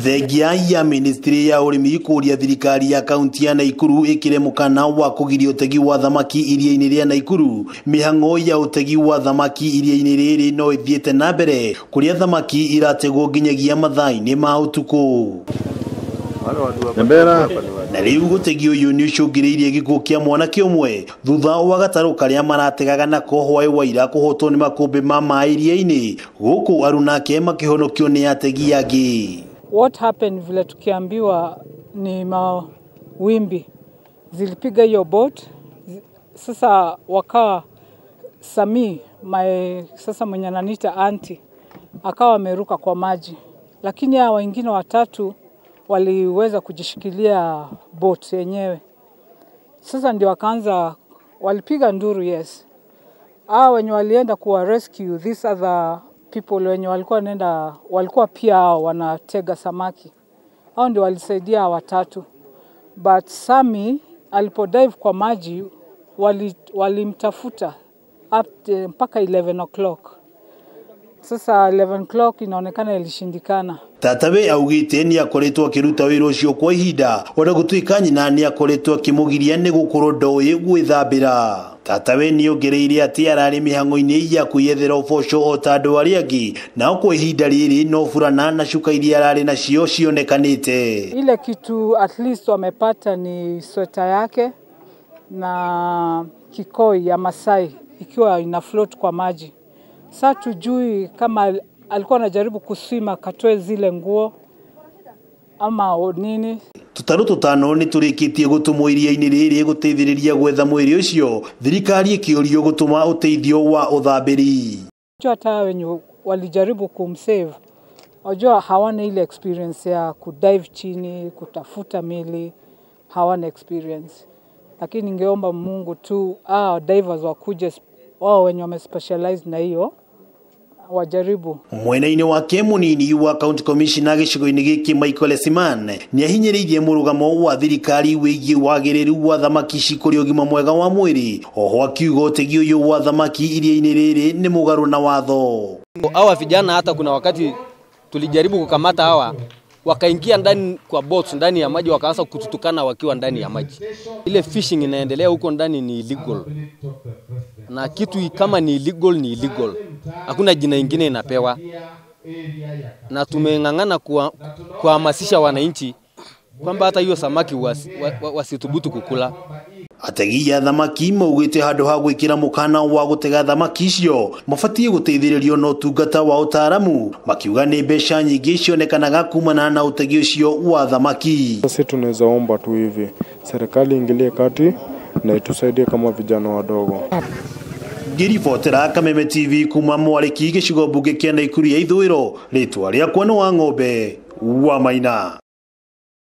Thengia ya ministry ya ũrĩmi kũria thirikari ya kaunti ya Naikuru ĩkĩre mũkana wa kũgiria ũtegi wa thamaki iria-inĩ rĩa Naikuru. Mĩhang'o ya ũtegi wa thamaki iria-inĩ rĩrĩ no ĩthiĩte na mbere kũrĩa thamaki irategwo nginyagia mathaa-inĩ ma ũtukũ. Na rĩu ũtegi ũyũ nĩ ũcũngĩrĩirie gĩkuũ kĩa mwanake ũmwe thutha wa gatarũ karĩa marategaga nako hwaĩ wa ira kũhotwo nĩ makũmbĩ ma maĩ iria-inĩ, gũkũ arunake makĩhonokio nĩ ategi angĩ. What happened vile tukiambiwa ni mawimbi zilipiga hiyo boat. Sasa wakawa Sami my sasa mwenye ananiita auntie akawa ameruka kwa maji, lakini hao wengine watatu waliweza kujishikilia boat yenyewe. Sasa ndio wakaanza walipiga nduru, yes. Hao wenye walienda kuwa rescue these other people wenye walikuwa nenda walikuwa pia wanatega samaki, hao ndio walisaidia watatu. But Sami alipodive kwa maji walimtafuta up mpaka 11 o'clock. Sasa 11 o'clock inaonekana ilishindikana. Tatawe augite ni akoretwo akiruta wĩra ũcio kwa ihinda ona gũtuĩka nyina nĩ akoretwo akĩmũgiria nĩ gũkorwo ndoĩ gwĩthambĩra. Tatawe nĩ ongereire atĩ ararĩ mĩhang'o-inĩ ya kwĩyethera ũboco o ta andũ arĩa angĩ, nao kwa ihinda rĩrĩ no burana na cuka iria ararĩ nacio cionekanĩte. Ile kitu at least wamepata ni sweta yake na kikoi ya Masai ikiwa ina float kwa maji. Sasa tujui kama alikuwa anajaribu kuswima katoe zile nguo ama nini. Tũtarũ tũtano nĩ tũrĩkĩtie gũtũmwo iria-inĩ rĩrĩ gũteithĩrĩria gwetha mwĩrĩ ũcio, thirikari ĩkĩũrio gũtũma ũteithio wa ũthambĩri. Hata wenye walijaribu kumsave, wajua hawana ile experience ya kudive chini, kutafuta mili, hawana experience. Lakini ningeomba Mungu tu divers wakuje, wao wenye wame specialize na hiyo wajaribu. Mwena-inĩ wake mũnini wa county commissioner gĩcigo-inĩ gĩkĩ Michael Siman nĩ ahinyĩrĩirie mũrũgamo wa thirikari wĩgiĩ wagĩrĩru wa thamaki cikũrĩ ũgima mwega wa mwĩrĩ, oho akiuga ũtegi ũyũ wa thamaki iria-inĩ rĩrĩ nĩ mũgarũ na watho. Hawa vijana hata kuna wakati tulijaribu kukamata hawa, wakaingia ndani kwa boats ndani ya maji wakaanza kututukana wakiwa ndani ya maji. Ile fishing inaendelea huko ndani ni illegal. Na kitu kama ni illegal ni illegal. Hakuna jina ingine inapewa. Na tumeng'ang'ana kuhamasisha wananchi kwamba hata hiyo samaki wasithubutu kukula. Ategi a thamaki maugĩte handũ ha gwĩkĩra mũkana wa gũtega thamaki icio mabatiĩ gũteithĩrĩrio na ũtungata wa ũtaaramu, makiuga nĩ mbeca nyingĩ cionekanaga kumana na ũtegi ũcio wa thamaki. Sisi tunaweza omba tu hivi serikali ingilie kati na itusaidie kama vijana wadogo. Ngĩribotera Kameme TV kuma Mwarĩki gĩcigo mbunge kĩa Naikuru ya ithũĩro, rĩtwa rĩakwa nĩ wa Ng'ombe wa Maina.